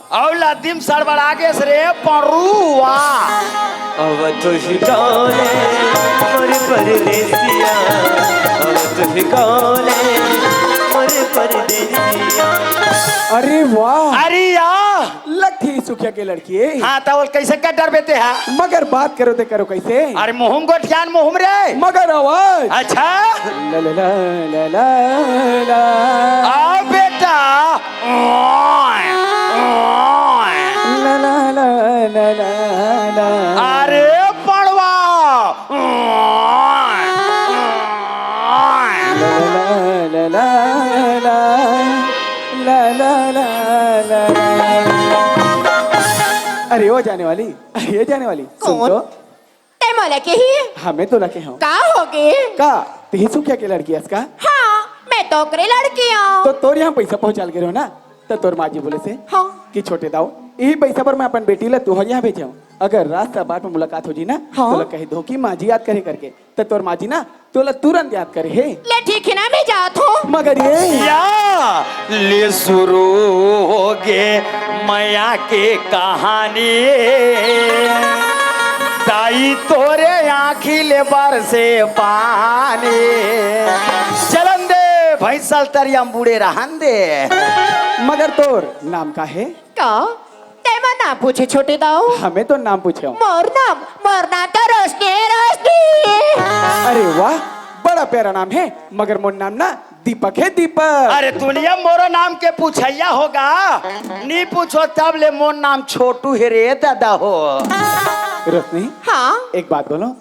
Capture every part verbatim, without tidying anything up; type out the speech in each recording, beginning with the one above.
अउ लद्दी म सड़बड़ा गेस रे पड़ुआ। अब तुही कौन है मोर परदेसिया, अब तुही कौन है मोर परदेसिया। अरे वाह। अरे या। लगथे सुखिया के लड़की हे। हाँ, त ओला कइसे कर डरबे तेहा? मगर बात करो ते करो कइसे? अरे मुँह म गोठियान मुँह म रे। मगर आवाज। अच्छा। ला ला ला ला ला ला। आ बेटा। ओए, ओए। ला ला ला ला ला ला। अरे पड़वा। ओए, ओए। ला ला ला ला ला ला। ला ला ला ला ला। अरे ओ जाने वाली, अरे ओ जाने वाली, सुन कौन? तो। तैं मोला केहे? हाँ, मैं तोला केहे हँव। का होगे? का? तिही सुखिया के लड़की हस का? हाँ, मैं तो ओकरे लड़की हँव। तो तोर यहाँ पइसा पहुँचाय ल गे रहेंव ना, त तोर माँ जी बोलिस हे हाँ। कि छोटे दाऊ, इही पइसा बर मैं अपन बेटी ला तुँहर यहाँ भेजे हँव। अगर रास्ता बाट म मुलाकात हो जही ना, हाँ। तोला कहि देहूँ कि माँ जी याद करे करके। त तोर माँ जी ना तोला तुरंत याद करे हे। ले ठीक हे ना, मैं जात हँव। मगर ये या ले शुरू होगे मया के कहानी, दाई तोरे आँखी ले बरसे पानी। चलन दे भैंसा ल तरिया म बूड़े रहन दे। मगर तोर नाम का हे? का? तैं मोर नाम पूछे छोटे दाऊ? हाँ, मैं तोर नाम पूछे हँव। मोर नाम, मोर नाम तो रोशनी हे, रोशनी। अरे वाह, बड़ा प्यारा नाम हे, मगर मोर नाम ना दीपक हे, दीपक। अरे दुनिया मोरो नाम के पूछइया होगा, नी पूछों तब ले मोर नाम छोटू हे रे दादा हो। रोशनी, हाँ? एक बात बोलों,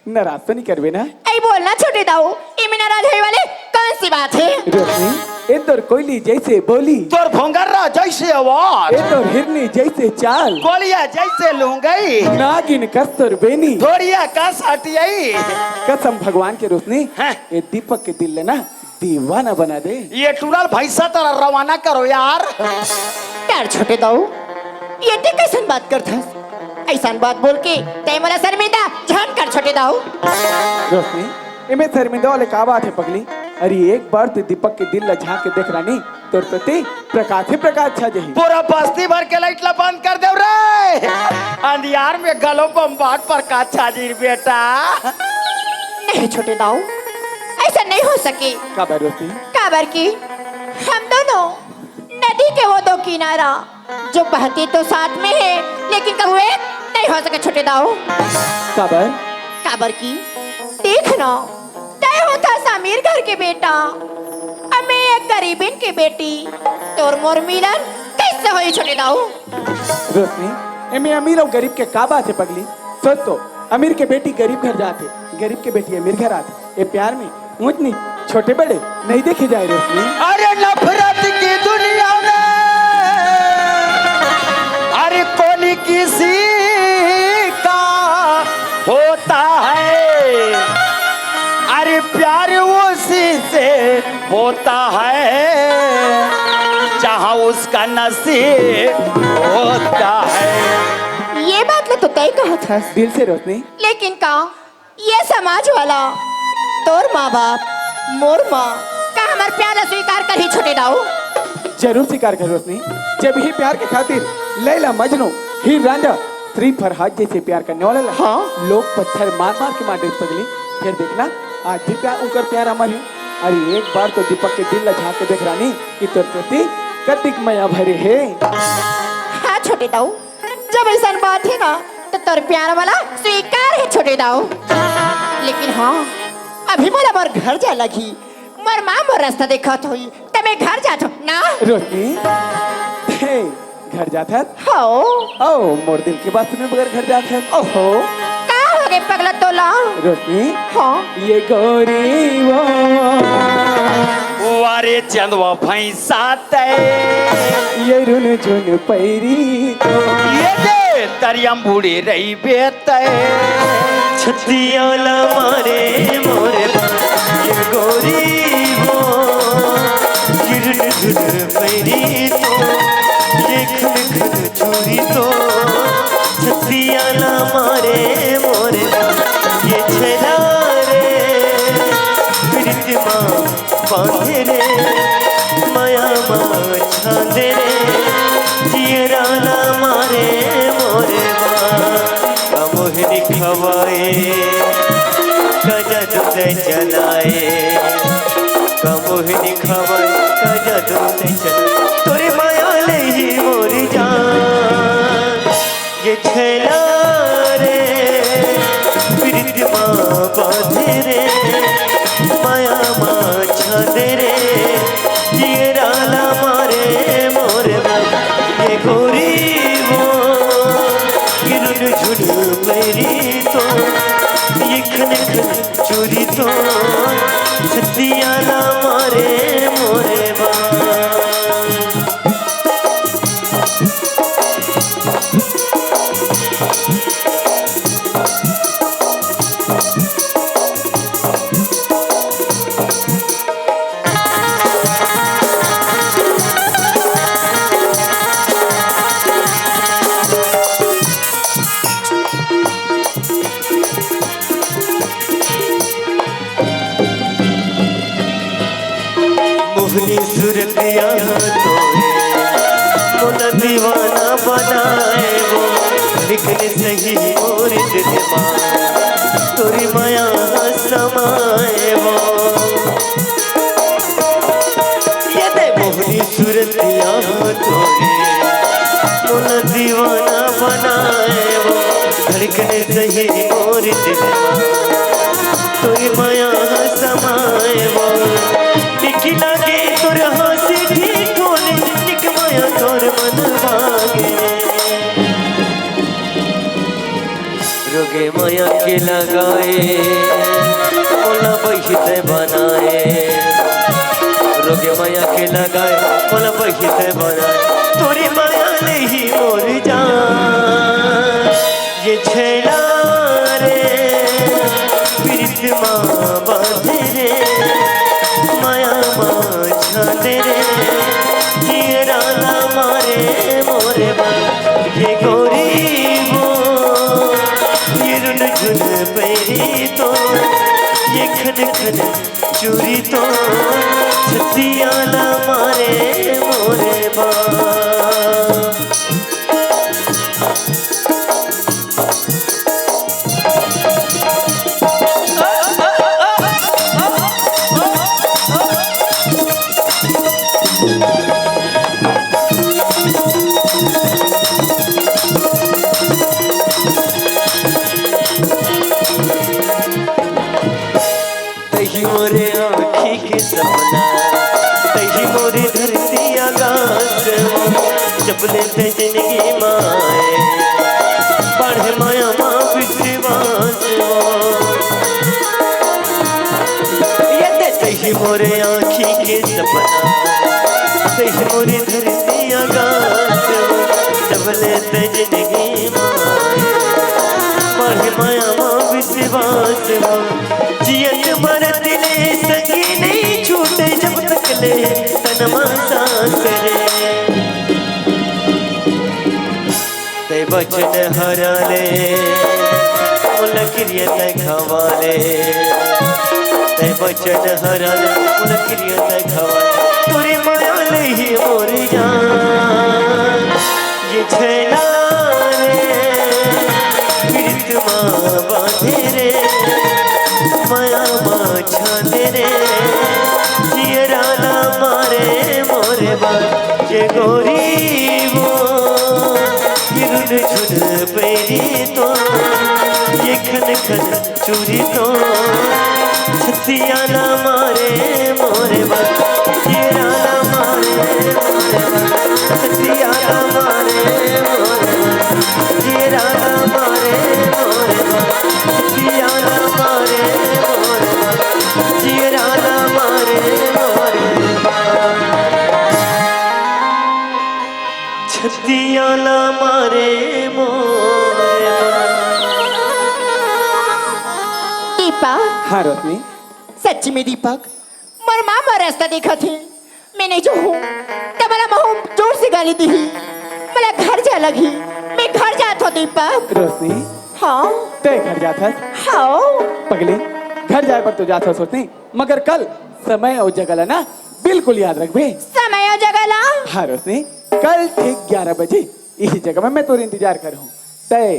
नाराज तो नी करबे ना? अई बोल ना छोटे दाऊ, इमे नाराज होय वाले कौन सी बात हे? रोशनी, ए तोर कोयली जइसे बोली, तोर भोंगर्रा जइसे आवाज, ए तोर हिरनी जइसे चाल, कोलिया जइसे लुंगई, नागिन कस तोर बेनी, धोरिया कस हटियई। कसम भगवान के रोशनी, हाँ। ए दीपक के दिल ल ना दीवाना बना दे। ये टूरा ल भैंसा तरा रवाना करो यार। यार छोटे दाऊ, ये तैं कइसन बात करथस? अइसन बात बोल के तैं मोला शर्मिंदा झन कर छोटे दाऊ। रोशनी, एमे शर्मिंदा वाले का बात हे पगली? अरे एक बार तैं दीपक के दिल ला झांक के देख रानी, तोर प्रति प्रकाश ही प्रकाश छा जही। पूरा बस्ती भर के लाइट ला बंद कर देव रे, अंधियार में घलो बम्बाट प्रकाश छा जही बेटा। नहीं छोटे दाऊ, अइसन नहीं हो सके। काबर रोशनी? काबर कि हम दोनों नदी के वो दो किनारा जो बहती तो साथ में हे, लेकिन कहूँ एक नहीं हो सके छोटे दाऊ। काबर? काबर कि देख ना, तैं होथस अमीर घर के बेटा, अउ मैं एक गरीबिन के बेटी, तोर मोर मिलन कइसे होही छोटे दाऊ? रोशनी, एमे अमीर अउ गरीब के का बात हे पगली? सोच तो, अमीर के बेटी गरीब घर जाथे, गरीब के बेटी अमीर घर आथे। ए प्यार में ऊंच नीच, छोटे बड़े नहीं देखे जाए रोशनी। अरे नफरत की दुनिया में, अरे कौन किसी का होता है, अरे प्यार उसी से होता है, जहाँ उसका नसीब होता है। ये बात ल तो तैं कहत हस। दिल से रोशनी। लेकिन का ये समाज वाला, तोर माँ बाप, मोर माँ, का हमर प्यार ला स्वीकार करही छोटे दाऊ? जरूर स्वीकार करही रोशनी। जब ये प्यार के खातिर लैला मजनू, हीर रांझा, श्री फरहाद जैसे प्यार करने वाला ला हाँ। लोग पत्थर मार मार के मार देत पगली, फिर देखना आज भी प्यार, उनकर प्यार अमर हे। अरे एक बार तो दीपक के दिल ला झांक के देख रानी कि तोर प्रति कतिक मया भरे हे। हाँ छोटे दाऊ, जब अइसन बात हे ना, त तोर प्यार मोला स्वीकार हे छोटे दाऊ। लेकिन हाँ, अभी मोला मोर घर जाय लगही, मोर माँ मोर रास्ता देखत होही, त मैं घर जात हँव ना। रोशनी, हे, घर जात हस? हव। ओ, मोर दिल के बात सुने बगैर घर जात हस? ओहो। का होगे पगला तोला? रोशनी, हाँ। ये गोरी वो। वारे चंदवा भैंसा तै। ये रुन झुन पैरी तो। ये दे तरिया म बूड़े रहिबे तै। छतिया ला मारे मोर ये गोरी वो। ये रुन झुन पैरी तो। ये खन खन चूरी तो। छतिया ला मारे मोर ये छेला रे। प्रीत मा बांधे रे, मया मा छांदे रे, जिए राना मारे मोरे बा, का मोहिनी खवाए, का जादू तैं चलाए, का मोहिनी खवाए, का जादू तैं चलाए। तोरे माया ले ही मोरी जान, ये छैला रे, प्रीत मा बांधे रे, माया मा छांदे रे, जियरा ला मारे मोर बा। ये गोरी वो, ये रुन झुन मेरी तो, ये खन खन चूरी तो, छतिया ला मारे मोरे बा। मोहनी सूरतिया तोरे, मोला दीवाना बनाए वो, धड़कन सही मोर दिल मा, तोरी माया समाए वो। ये दे मोहनी सूरतिया तोरे, मोला दीवाना बनाए वो, धड़कन सही मोर दिल मा, तोरी माया समाए वो। निक लागे तोर हंसी ठिठोली, निक माया तोर मन भागे। रोगे माया के लगाए, मोला बहिते बनाए। रोगे माया के लगाए, मोला बहिते बनाए। तोरी माया ले ही मोर जान, ये छैला रे, प्रीत मा बांधे रे, माया मा छांदे रे, जियरा ला मारे मोरे बा। ये गोरी वो, ये रुन झुन पैरी तो, ये खन खन चूरी तो, छतिया ला मारे मोरे बा। तही मोरे आँखी के सपना, तही मोरे धरती आकाश, जब ले ते जिंदगी माए, बढ़े माया मा विश्वास। ये ते तही मोरे आँखी के सपना, तही मोरे धरती आकाश, जब ले ते जिंदगी माए, बढ़े माया मा विश्वास। जियत मरत ले संगी नहीं छूटे, जब तक ले तन मा सांस रे। ते बचन हरा ले, मोला किरिया ते खवा ले। ते बचन हरा ले, मोला किरिया ते खवा ले। तोरी माया ले ही मोर जान, ये छैला रे, प्रीत मा बांधे रे, माया मा छांदे रे, जियरा ला मारे मोरे बा। ये गोरी वो, ये रुन झुन पैरी तो, ये खन खन चूरी तो, छतिया ला मारे मोरे बा, जियरा ला मारे मोरे बा, छतिया ला मारे मोरे बा, जियरा ला मारे मोरे बा, छतिया ला मारे मोरे बा, जियरा ला मारे मोरे बा। छतिया ला मारे मोरे बा। दीपक। हाँ रोशनी। सच्ची में दीपक, मोर माँ मोर रास्ता देखत हे। मैं नहीं जाहूँ, त मोला महूँ जोर से गाली दिही। मोला घर जाय लगही। मैं घर जात हों दीपक। रोशनी। हाँ। तैं घर जात हस? हाँ। पगली, घर जाय बर तो जात हस रोशनी, मगर कल समय अउ जगह ला ना बिल्कुल याद रखबे। समय अउ जगह ला? हाँ रोशनी, कल ठीक ग्यारह बजे इही जगह में मैं तोर इंतजार करहूँ। तय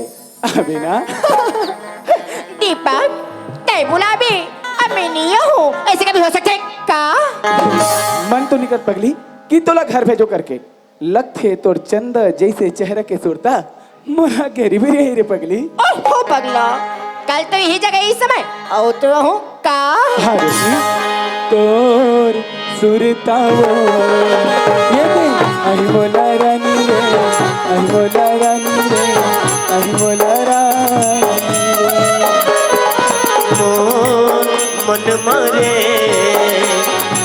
अबे ना। दीपक, तय बुलाबे, अब मैं नहीं हूँ, ऐसे कभी हो सकथे का? मन तो निकल पगली कि तोला घर भेजो करके, लगथे तोर चंदा जैसे चेहरा के सुरता मोला गरीबी रही रे पगली। ओहो पगला, कल तो यही जगह, यही समय आओ तो रहूं का? हरसी तोर सुरताओ, ये दे, अहि मोला रानी रे, अहि मोला रानी रे, अहि मोला रानी रे। मोर मन मारे,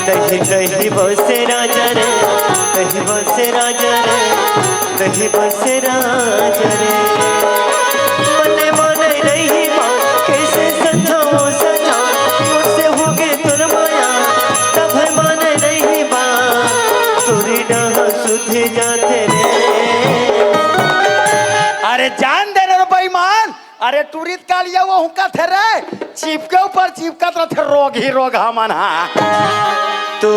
दही दही बसे राजा रे, दही बसे राजा रे, दही बसे राजा रे। मन माने नहीं बा, कैसे समझाओ सजा, मुझसे होगे तोर माया, तब माने नहीं बा, तोरी डहा सुधे जाते रे। अरे जान दे रे बेईमान, अरे टूरी त कालिया वो हुक्का थे रे, चिपके ऊपर चिपकत रथे रोग ही रोग हमन हा। तो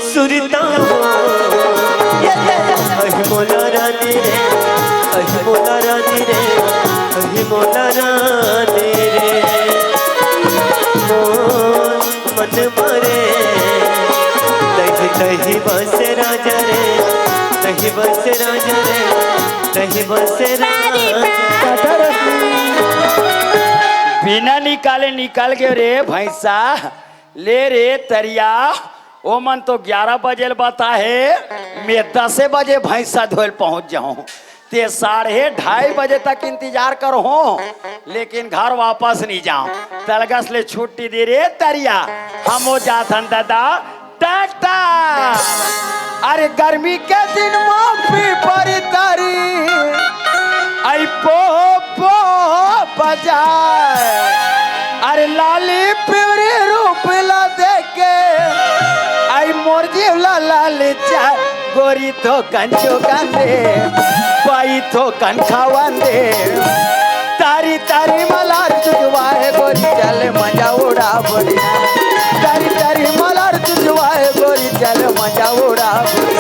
सुरता हो, ये ले, अहि मोला रानी रे, अहि मोला रानी रे, अहि मोला रानी रे। मोर मन मारे, दही दही बसे राजा रे, दही बसे राजा रे, दही बसे राजा। बिना निकाले निकल गए रे भैंसा। ले रे तरिया, ओमन तो ग्यारह बजे ल बताहे, मैं दसे बजे भैंसा धोए ल पहुंच जाऊं। ते साढ़े ढाई बजे तक इंतजार करहूं, लेकिन घर वापस नहीं जाऊं। तलगस ले छुट्टी दे रे तरिया, हम हो जाथन दादा टाटा। अरे गर्मी के दिन मा पीपर तरी, आई पो पो बजाए। अरे लाली पिवरी रूप ला देखे, आई मोर जीव ला लाल चाय। गोरी थोकन चुगन दे, बाई थोकन खावन दे। तारी तारी मलार चुचवाए गोरी चल मजा उड़ा बोली। तारी तारी मलार चुचवाए गोरी चल मजा उड़ा बोली।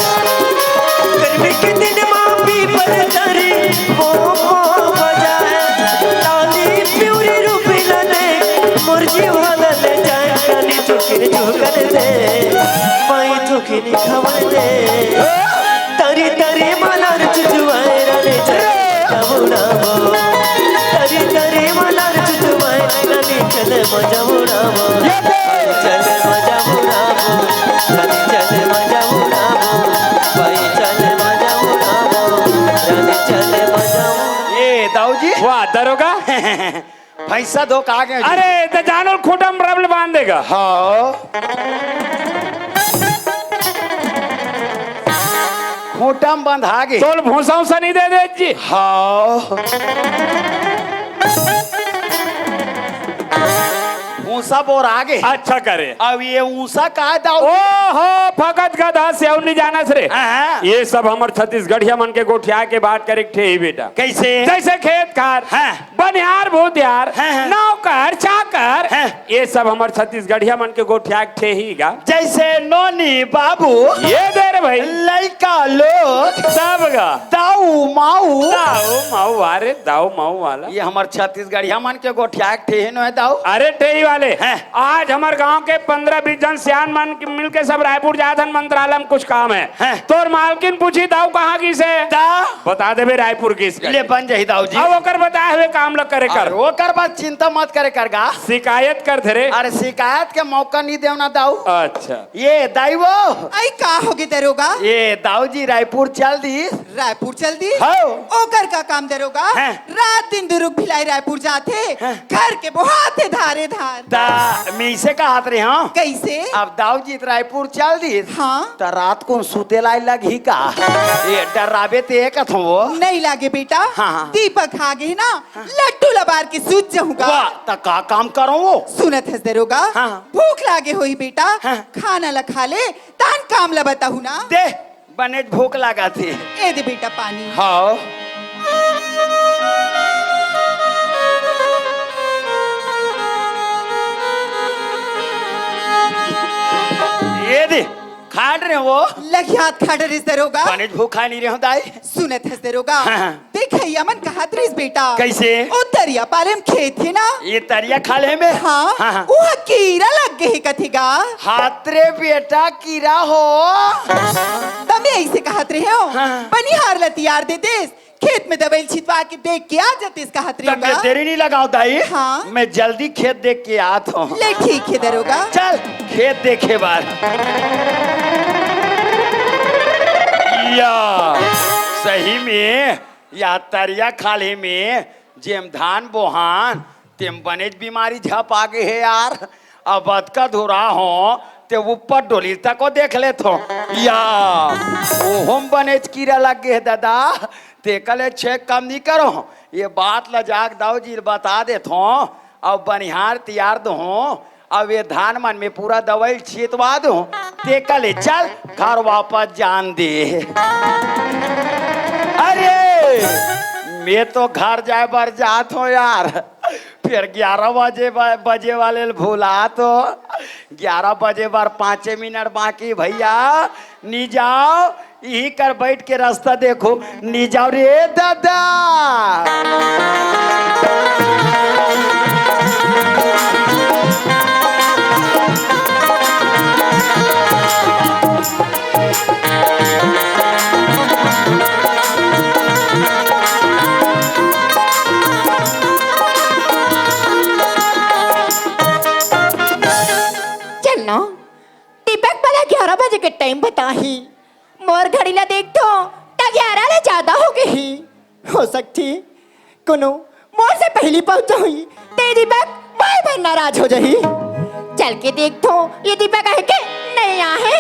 गर्मी के दिन मा पीपर तरी पो पो बजाए। लाली पिवरी रूप ला दे, मोर जीव ला ले जाए। रानी चुकिन चुकन दे, माई चुकिन खवन दे। तरी तरी मलार चुचवाए रानी चल मजा उड़ाबो। तरी तरी मलार चुचवाए रानी चल मजा उड़ाबो। चल मजा उड़ाबो, रानी चल मजा उड़ाबो। भाई चल मजा उड़ाबो, रानी चल मजा उड़ाबो। ए दाऊ जी। वाह दरोगा। भैंसा धो के आ गए जी। अरे, त जानो खूंटा म रबड़ बांध देगा। हाँ। खूंटा म बंधा गे। तोल भूसा उसा नहीं दे दे जी। हाँ। भूसा बोर आ गे। अच्छा करे। अब ये ऊसा का दाऊ? ओहो, फकत गधा से और नहीं जाना रे। हाँ। ये सब हमर छत्तीसगढ़िया मन के गोठिया के बात करे के ठेही बेटा। कैसे? जैसे खेत खार। हाँ। बनिहार भूतिहार, हाँ, हाँ। नौकर, चाकर, हाँ। ये सब हमर छत्तीसगढ़िया मन के गोठिया के ठेही गा। जैसे नोनी बाबू, ये दे रे भाई। लइका लोग, सब गा। दाऊ माऊ। दाऊ माऊ, अरे दाऊ माऊ वाला। ये हमर छत्तीसगढ़िया मन के गोठिया के ठेही नो है दाऊ। अरे ठेही वाले, हाँ। आज हमर गांव के पन्द्रह बीस जन सियान मन के मिलके सब रायपुर जात हन, मंत्रालय में कुछ काम है। हाँ। तोर मालकिन पूछी दाऊ कहाँ गिस हे? दा। बता देबे रायपुर गिस। ले बन जाही दाऊ जी। अब ओकर बताए हुए काम ल करे कर। अरे ओकर बात चिंता मत करे कर गा। शिकायत कर धरे। अरे शिकायत के मौका नहीं देव ना दाऊ। अच्छा। ये दाई वो। आई का होगे दरोगा? ये दाऊ जी रायपुर चल दिस। रायपुर चल दिस? हाँ। ओकर का काम दरोगा? हाँ। रात दिन दुरुग भिलाई रायपुर जाथे, हाँ। घर के बोहाथे धारे धार। दा, मैं इसे कहत रहे हूँ। कैसे? अब दाऊ जी त रायपुर चल दिस। हाँ। त रात को सुते ला लगही का? ये डराबे ते कथो वो। नहीं लागे बेटा। हाँ, हाँ। दीपक आ गे ना, हाँ। लट्टू लबार के सूत जाहूँगा। वाह, त का काम करो वो? सुनत हस दरोगा? हाँ, हाँ। भूख लागे होही बेटा, हाँ। खाना ला खा ले, तान काम ला बताहूँ ना। दे, बनेच भूख लागत हे। ए दे बेटा पानी। हाँ। ये दे। खाड़ रहे हो? लगियात खाड़ रहिस दरोगा। बनेच भूखा नहीं रहे हो दाई। सुनत हस दरोगा? हाँ, हाँ। देख, हमन कहत रहिस बेटा। कैसे? ओ तरिया पाले म खेत हे ना? ये तरिया खाले में? हाँ, हाँ, हाँ। ओहा कीरा लग गे हे कथे गा। हात रे बेटा, कीरा हो। तमे ऐसे कहत रहे हो। हाँ। बनिहार ल तियार दे देस, खेत में दवई ल छितवा के देख के आ जातेस कहत रहे तब ये गा। देरी नहीं लगाओ दाई। हाँ। मैं जल्दी खेत देख के आत हूँ। ले ठीक हे दरोगा। चल खेत देखे बार। या सही में या तरिया खाले में जेम धान बोहान तेम बनेच बीमारी झप आ गे हे यार। अब अतका धुरा हो ते ऊपर डोली तक को देख लेत हो। या ओहोम बनेच कीरा लग गे हे दादा। ते कले छेक कम नहीं करो। ये बात ल जाके दाऊ जी ल बता देत हो। अब बनिहार तियार दो हो। अब ये धान मन में पूरा दवाई छितवा दो। ते कले चल घर वापस जान दे। अरे मैं तो घर जाए बर जात हो यार। फिर ग्यारह बजे ब-, बजे वाले ल भुला तो ग्यारह बजे बर पाँचे मिनट बाकी भैया। नी जाओ, इही कर बैठ के रास्ता देखो। नी जाओ रे दादा। चल ना, दीपक वाला ग्यारह बजे के टाइम बताही। मोर घड़ी ला देखथों, त ग्यारह ले जादा हो गे ही। हो सकथे, कोनो मोर से पहिली पहुंच जाही, ते दीपक मोर बर नाराज हो जाही। चल के देखथों, ये दीपक आहे के नहीं आहे।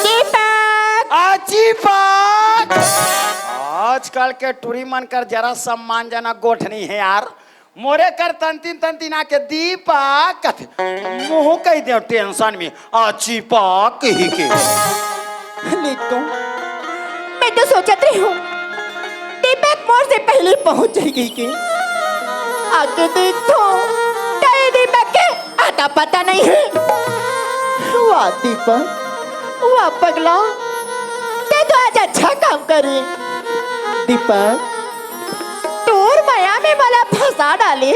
दीपक। आजी बात। आजकल के टूरी मन कर जरा सम्मानजनक गोठ नहीं है यार। मोरे कर तंतिन तंतिन आके दीपक कथे। मुँह कहि देव टेंशन में, आ चिपक कहि के। ले तो, मैं तो सोचत रहे हूँ, दीपक मोर से पहिली पहुँच जाही कहि के। आके देखथों, त ये दीपक के अता पता नहीं है। वाह दीपक, वाह पगला, ते तो आज अच्छा काम करे। दीपक, तोर मया में मोला फंसा डाले।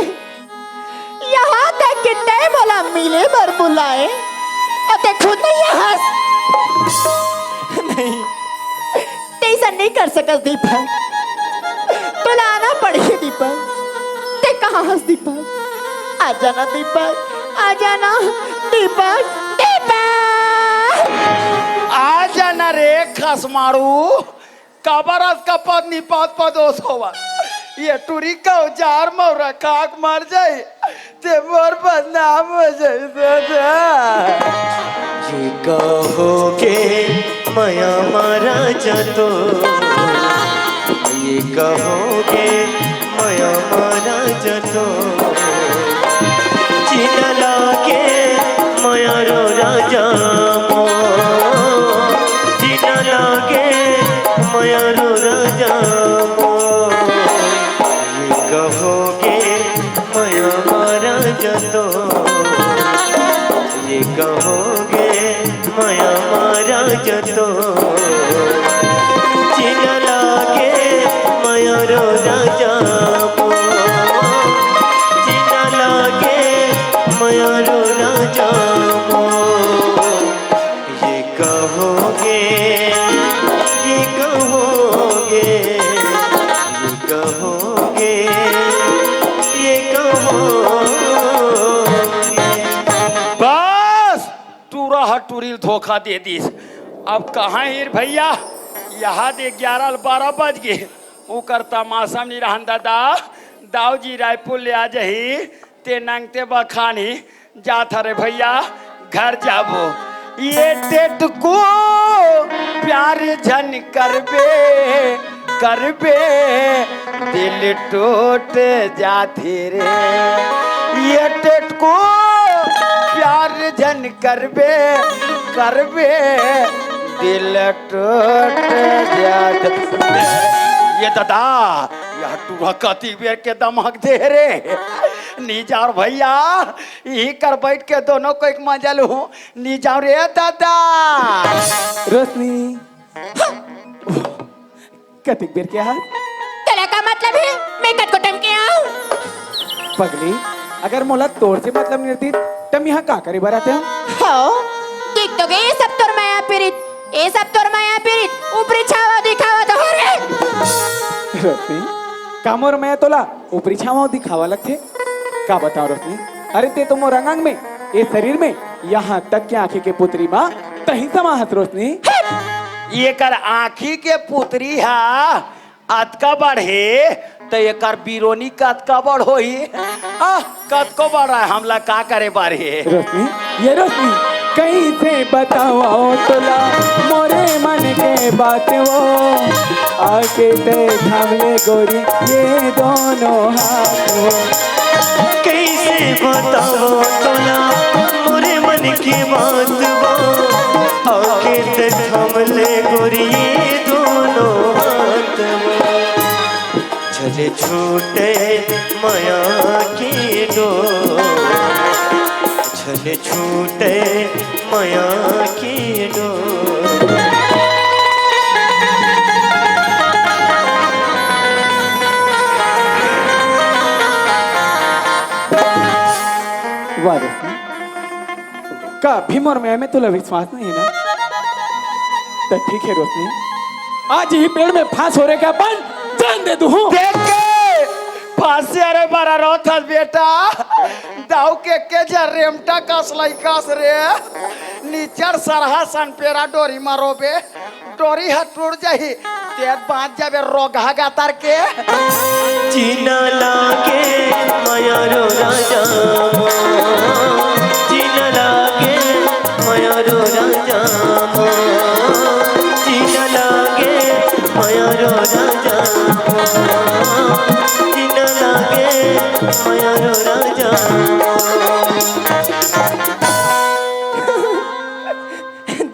यहाँ तक कि ते मोला मिले बर बुलाए, अउ ते खुद नहीं आहस। नहीं, ते ऐसा नहीं कर सकस दीपक। तोला आना पड़ही दीपक। ते कहाँ हस दीपक? आ जाना दीपक, आ जाना दीपक, दीपक। आ जाना रे खसमारू। काबर अस का पद निपात पदोस होवत? ये टुरी का उजार मौरा खाक मर जाई, ते मोर बदनाम हो जाई दादा। ये कहोगे मया मारा जतो, ये कहोगे मया मारा जतो। चिना लागे मया रो राजा मो, चिना लागे मया रो राजा मो। ये कहोगे मया मारा जतो, ये कहोगे मया मारा जतो। चिना लागे मया रो राजा मो, चिना लागे मया रो राजा मो। ये कहोगे, ये कहोगे, ये कहोगे, ये कहोगे। बस, टूरा ह टूरी ल धोखा दे दिस। अब कहाँ हिर भैया, यहाँ दे ग्यारह ल बारह बज गे। उकर तमाशा म नी रहन दादा, दाऊ जी रायपुर ले आ जाही, ते नंगते बखानी जात हरे भैया, घर जाबो। ये टेटको प्यार झन करबे, करबे, दिल टूट जाथे रे। ये टेटको प्यार झन करबे, करबे, दिल टूट जात। ये दादा, ये टूरा कतिक बेर के दमक दे रे। नी जाव भैया, इही कर बैठ के दोनों कोई के मजा लूं। नी जाव रे दादा। रोशनी, कतिक बेर के हाथ? तोला का मतलब हे? मैं कतको टन के आऊं? पगली, अगर मोला तोर से मतलब नहीं रहती, त मैं यहाँ का करे बर आते हम? हो, देख तो गए ये सब तोर माया पीरित, ये सब तोर माया पीरित, ऊपरी छावा दिखावा तो हो रे। रोशनी, का मोर माया तोला ऊपरी छावा दिखावा लगथे? का बताओ रोशनी, अरे ते तो मोर अंग अंग में, ये शरीर में, यहाँ तक के आँखी के पुतरी मा तही समा हस रोशनी। ये कर आँखी के पुतरी हा अतका बड़ हे, त एकर बिरोनी कतका बड़ होही? आह, कतको बड़ हे, हमला का करे बर हे? रोशनी, ये रोशनी, कैसे बताओ तोला मोरे मन के बात वो, आके ते थाम ले गोरी ये दोनों हाथ वो। कैसे बताओ तोला मोरे मन के बात वो, आके ते थाम ले गोरी ये दोनों हाथ वो। झन छूटे मया के डोर, झन छूटे मया के डोर। वाह रोशनी, का अभी मोर मया में तोला विश्वास नहीं हे ना? त ठीक हे रोशनी, आज ही पेड़ में फांस हो रे का अपन जान दे दूं। देख के फांसी अरे बरा रोथस बेटा, दाऊ के के जे रेमटा कस लइकास रे, निचर सरहा सन पेरा डोरी मारो बे। डोरी ह टूट जाही, तें बांच जाबे रोगहा गातर के। जीना लागे मया रो राजा, जीना लागे मया रो राजा, जीना लागे मया रो राजा, जीना लागे मया रो राजा।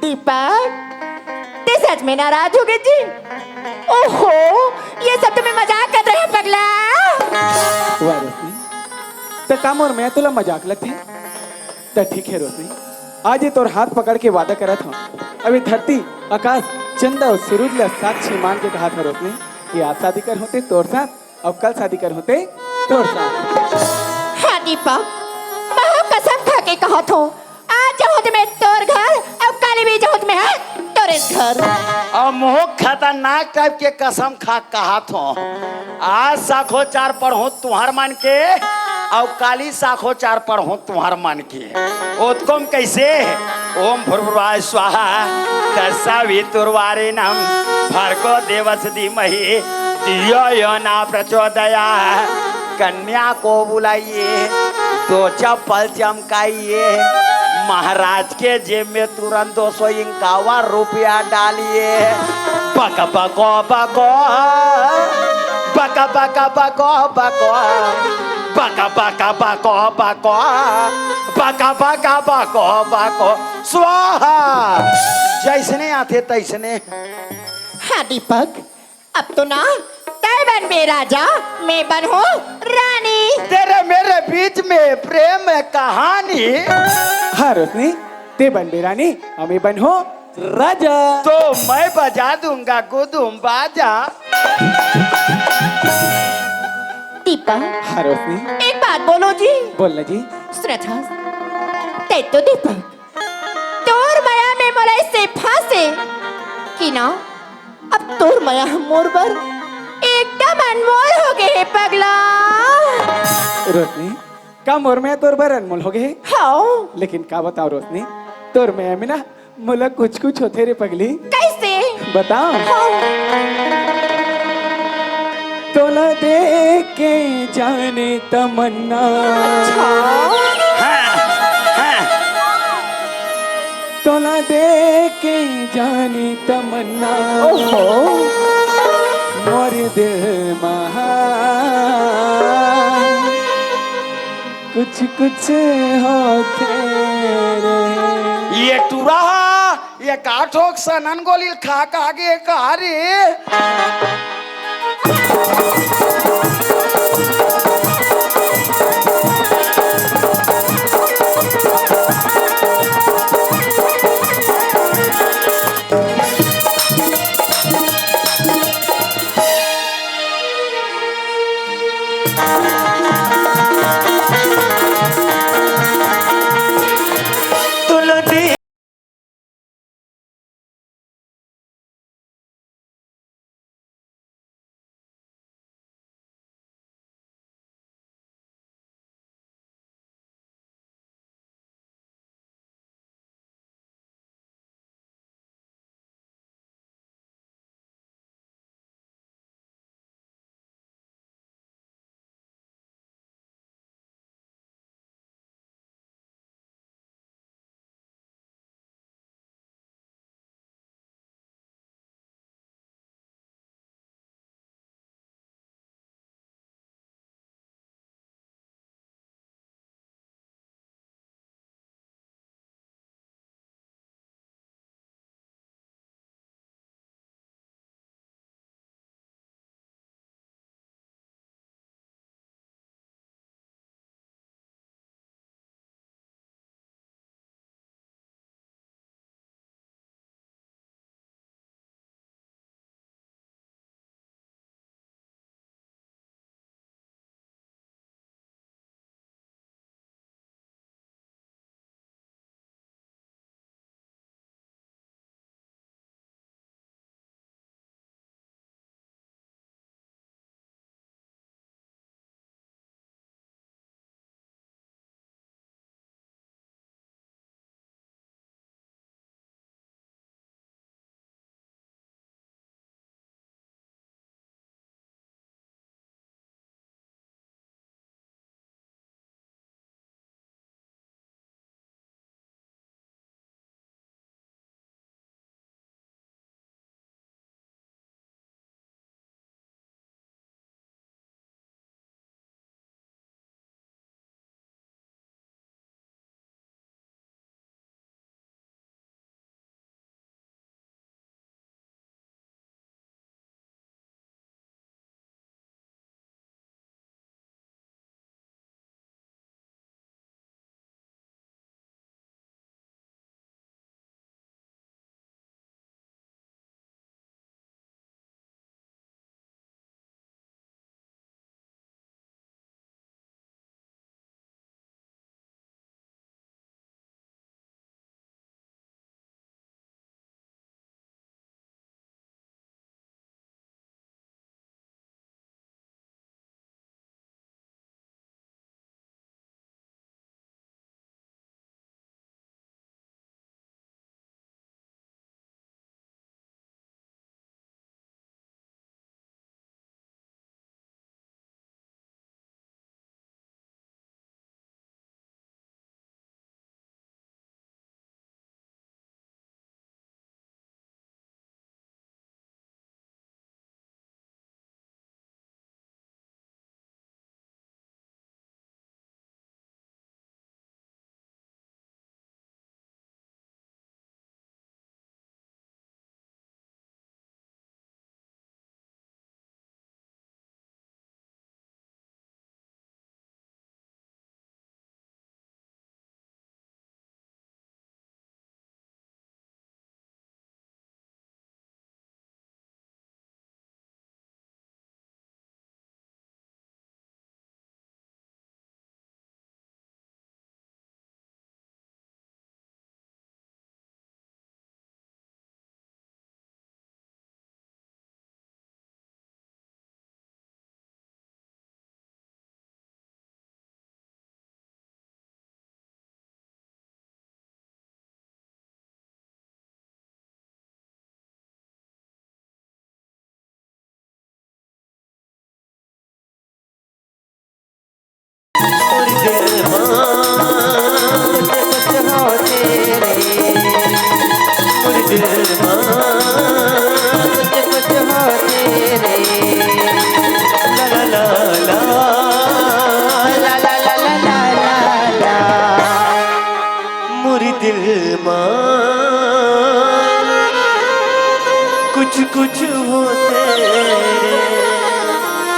दीपक, ते सच में नाराज हो गए जी? ओहो, ये सब तो मैं मजाक कर रहे हैं पगला। वाह रोशनी, त का मोर मया तोला मजाक लगथे? त ठीक हे रोशनी, आज ये तोर हाथ पकड़ के वादा करत हंव, अभी धरती, आकाश, चंदा अउ सूरज ला साक्षी मान के कहत हंव रोशनी कि आज शादी करहूं ते तोर साथ, अउ कल शादी करहूं ते तोर साथ। हाँ दीपक, महूं कसम खा के कहत हंव, आज जाहूं ते मैं तोर घर, अउ काली भी जाहूं ते मैं, हाँ, तोरे घर। अउ महूं खतरनाक टाइप के कसम खा कहत हंव, आज साखोचार पढ़हूं तुंहर मन के, अउ काली साखोचार पढ़हूं तुंहर मन के। ओतकोम कैसे? ओम भूर्भुवः स्वाहा, तत्सवितुर्वरेण्यं, भर्गो देवस्य धीमहि, धियो यो न प्रचोदयात्। कन्या को बुलाइए, दो चप्पल चमकाइए, महाराज के जेब में तुरंत दो सौ इक्यावन रुपया डालिए। बक बको बको, बक बक बको बको, बक बक बको बको, बक बक बको बको, स्वाहा। जैसने आथे तैसने। हाँ दीपक, अब तो ना तैं बनबे राजा, मैं बनहूं रानी। तेरे मेरे बीच में प्रेम कहानी। हाँ रोशनी, तें बनबे रानी, अउ मैं बनहूं राजा। तो मैं बजा दूंगा गुदुम बाजा। दीपक। हाँ रोशनी। एक बात बोलंव जी। बोल ना जी। सुनत हस? तें तो दीपक, तोर मया में मोला अइसे फंसे कि ना, अब तोर मया ह मोर बर एकदम अनमोल हो गे हे पगला। रोशनी, का मोर मया तोर बर अनमोल हो गे हे? हाँ। लेकिन का बतांव रोशनी, तोर मया में ना मोला कुछ कुछ होथे रे पगली। कैसे? बतांव। हाँ। तोला देख के जाने तमन्ना। अच्छा। हाँ, हाँ। तोला देख के जाने तमन्ना। ओहो। मोर दिल महा कुछ कुछ होथे रे। ये टूरा हा, ये का ठोक सनन गोली खा खा के का रे?